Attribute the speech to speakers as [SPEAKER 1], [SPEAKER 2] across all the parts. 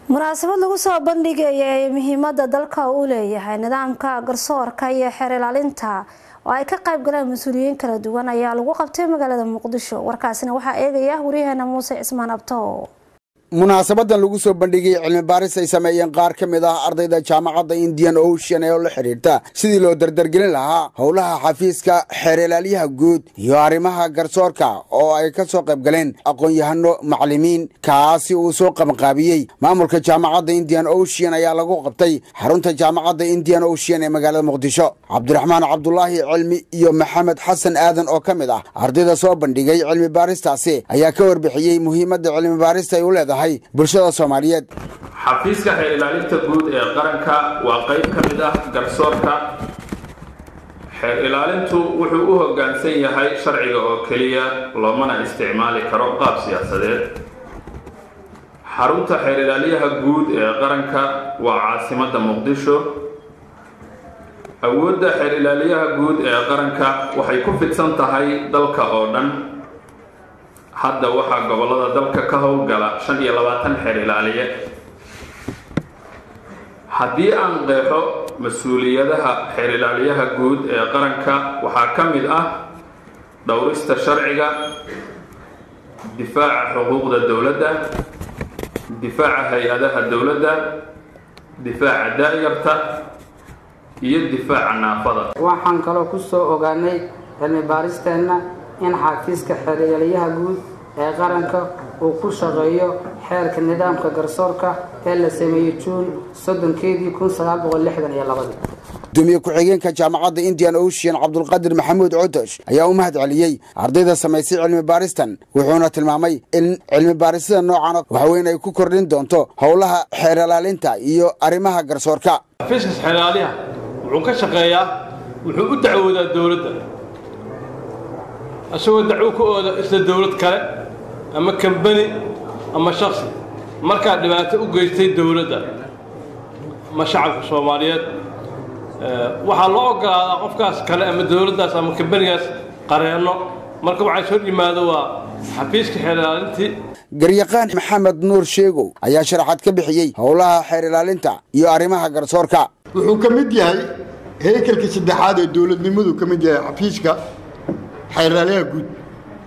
[SPEAKER 1] Munaasabad lagu soo bandhigayay muhiimadda dalka uu leeyahay nidaamka garsoorka iyo xeer ilaalinta oo ay ka qayb galeen mas-uuliyiin kala duwan ayaa lagu qabtay magaalada Muqdisho. Warkaasina waxaa eegaya wariyaheena Muuse Cismaan Abto.
[SPEAKER 2] Munaasabadan lagu soo bandhigay cilmi baaris ay sameeyeen qaar ka mid ah ardayda jaamacadda Indian Ocean ee la xidhiirta sidii loo dardargelin lahaa howlaha xafiiska xeer ilaalyaha guud iyo arrimaha garsoorka oo ay ka soo qayb galeen aqoon-yahano, macallimiin, kaasi uu soo qabanqaabiyey maamulka jaamacadda Indian Ocean ayaa lagu qabtay xarunta jaamacadda Indian Ocean ee magaalada Muqdisho. Cabdiraxmaan Cabdulaahi Cilmi iyo Maxamed Xasan Aadan oo ka mid ah ardayda soo bandhigay cilmi baaristaasi ayaa ka warbixiyey muhiimadda cilmi baarista ay u leedahay bulshada Soomaaliyeed.
[SPEAKER 3] Xafiiska xeer ilaalinta guud ee qaranka waa qayb ka mid ah garsoorka. Xeer ilaalintu wuxuu u hoggaansan yahay sharciga oo keliya, loomana isticmaali karo qaab siyaasadeed. Xarunta xeer ilaaliyaha guud ee qaranka waa caasimadda Muqdisho. Awoodda xeer ilaaliyaha guud ee qaranka waxay ku fidsan tahay dalka oo dhan. Hadda waxaa gobollada dalka ka howlgala 25 xeer ilaaliye. Haddii aan qeexo mas-uuliyadaha xeer ilaaliyaha guud ee qaranka, waxaa ka mid ah dhowrista sharciga, difaaca xuquuqda dowladda, difaaca hay-adaha dowladda, difaaca daayarta iyo difaaca naafada.
[SPEAKER 4] Waxaan kaloo ku soo ogaanay cilmi baaristeenna in xafiiska xeer ilaaliyaha guud ee qaranka uu ku shaqeeyo xeerka nidaamka garsoorka ee la sameeyey Juun 30-keedii 1962.
[SPEAKER 2] Gudoomiye ku-xigeenka jaamacadda Indian Ocean, Cabdulqaadir Maxamuud Codosh, ayaa u mahad celiyey ardayda samaysay cilmi baaristan, wuxuuna tilmaamay in cilmi baarisada noocan waxweyn ay ku kordhin doonto howlaha xeer ilaalinta iyo arrimaha garsoorka.
[SPEAKER 5] Xafiiska xeer ilaaliyaha wuxuu ka shaqeeyaa, wuxuu u dacwoodaa dowladda, isagoo dacwo ku ooda isla dowlad kale ama kambani ama shaksi markaa dhibaato u geystay dowladda ama shacabka Soomaaliyeed. Waxaa loo ogolaadaa qofkaas kale ama dowladdaas ama kambanigaas qareenno. Marka waxay soo yimaado waa xafiiska xeer ilaalintii.
[SPEAKER 2] Garyaqaan Maxamed Nuur Sheegow ayaa sharaxaad ka bixiyey howlaha xeer ilaalinta iyo arrimaha garsoorka.
[SPEAKER 6] Wuxuu ka mid yahay heykalka saddexaad ee dowladnimadu ka mid yahay. Xafiiska xeer ilaaliyaha guud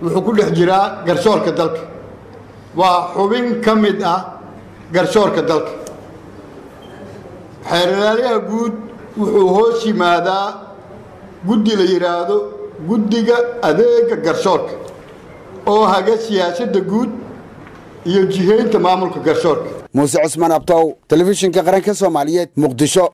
[SPEAKER 6] wuxuu ku dhex jiraa garsoorka dalka, waa xubin ka mid ah garsoorka dalka. Xeer ilaaliyaha guud wuxuu hoos yimaadaa guddi la yidhaahdo Guddiga Adeega Garsoorka oo haga siyaasadda guud iyo jihaynta maamulka garsoorka.
[SPEAKER 2] Muuse Cusmaan Abtow, Telefishinka Qaranka Soomaaliyeed, Muqdisho.